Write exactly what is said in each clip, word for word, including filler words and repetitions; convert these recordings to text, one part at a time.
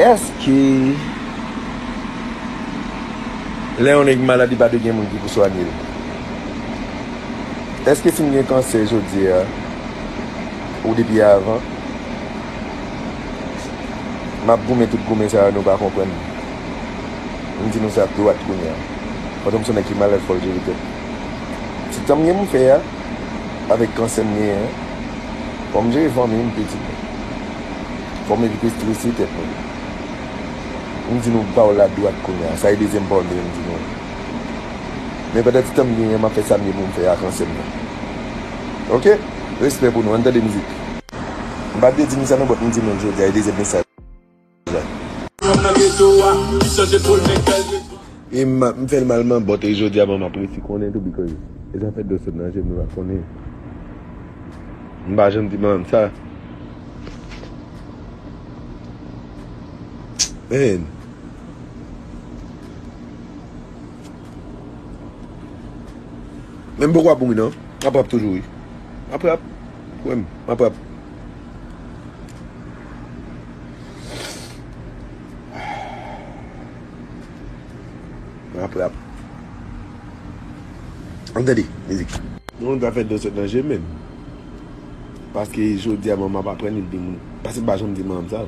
Èske lè yon nèg malad, li pa dwe gen moun ki pou swanye l? Èske si m gen kansè jodi a, ou depi avan, m ap goumen tout goumen sa yo, nou pa konprann? M di nou sa dwat kounye a. Pandan m se yon nèg ki malad, fò l jere tèt. Ti tan m gen pou m fè a, avèk kansè m genyen an, fò m jere fanmi m, pitit mwen. Fò m evite strese tèt mwen. M di nou pawòl la dwat kounye a. Sa e dezyèm pawòl mwen m di nou. Men pandan ti tan m genyen, m ap fè sa m gen pou m fè ak kansè m nan. Oke? Respè pou nou. Ann tande mizik. M pa t vle di nou sa non, but m di nou l jodi a, e dezyèm mesaj la. E m, m fè l mal, man, but e jodi a, man, m ap resi konnen tou, because e zafè dlo sot nan je m, nou pa konnen. M pa janm di manman m sa. Man. Men m poko ap mouri non. M ap rap toujou wi. M ap rap. Kwè m, m ap rap. M ap rap. Ann tande mizik. Yon zafè dlo sot nan je m menm. Paske jodi a manman ap aprann li di moun. Paske m pa janm di manman m sa.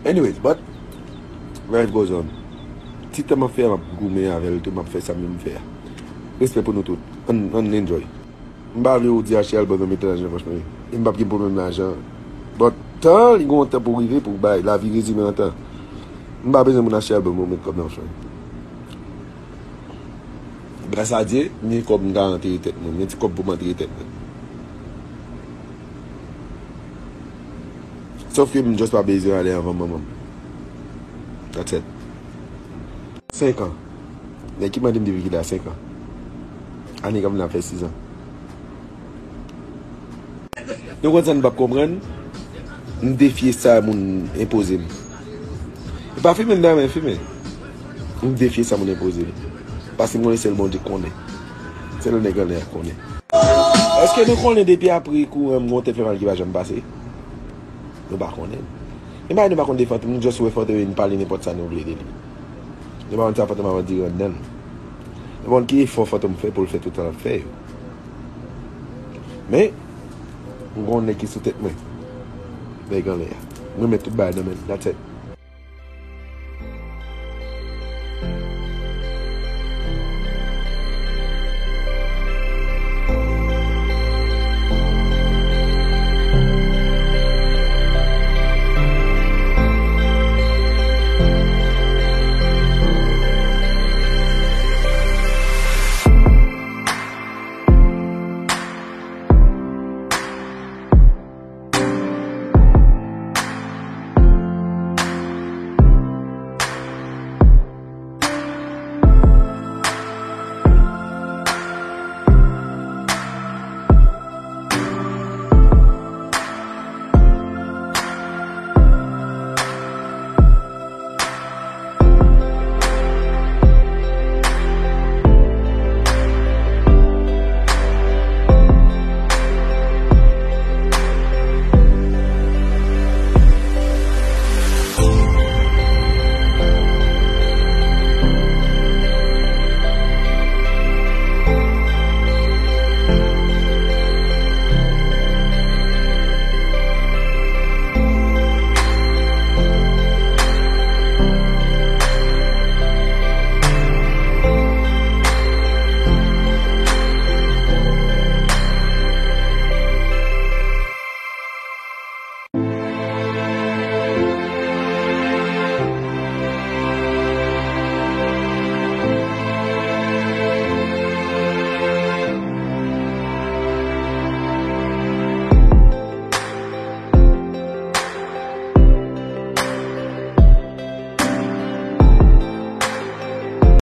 Anyways, but life goes on. Ti tan m ap fè a, m ap goumen avè l tou, m ap fè sa m vle m fè a. Respè pou nou tout. Ann, ann enjoy. M pa vle ou di achte album nan, mete lajan nan pòch mwen. E m p ap gen pwoblèm lajan. But tan, li gen yon tan pou rive, pou bay. Lavi rezime an tan. M pa bezwen moun achte album pou met kòb nan pòch mwen. Gras a Dye, m gen kòb m ka antere tèt mwen. M gen ti kòb pou m antere tèt mwen. Sòf ke m just pa bezwen ale anvan manman m. That's it. Senk an. Nèg ki mande m depi kilè a, senk an. Ane k ap vini ap fè sis an. Nou konn sa n p ap konprann? M defye sa moun enpoze m. E pa fimen m ta renmen fimen. M defye sa moun enpoze m. Paske m konnen sèl Bondye k konnen. Sèl nèg anlè a k konnen. Èske nou konnen depi apre kou an m gon tèt fè mal ki pa janm pase? Nou pa konnen. E bagay nou pa konn de Fantom, nou just wè Fantom vin pale nenpòt sa nou vle de li. Nou pa konn sa Fantom ap andire anndan l. Nou pa konn ki efò Fantom fè pou l fè tout sa l ap fè yo. Men, m gon nèg ki sou tèt mwen. Nèg anlè a. Mwen met tout bagay nan men l. That's it.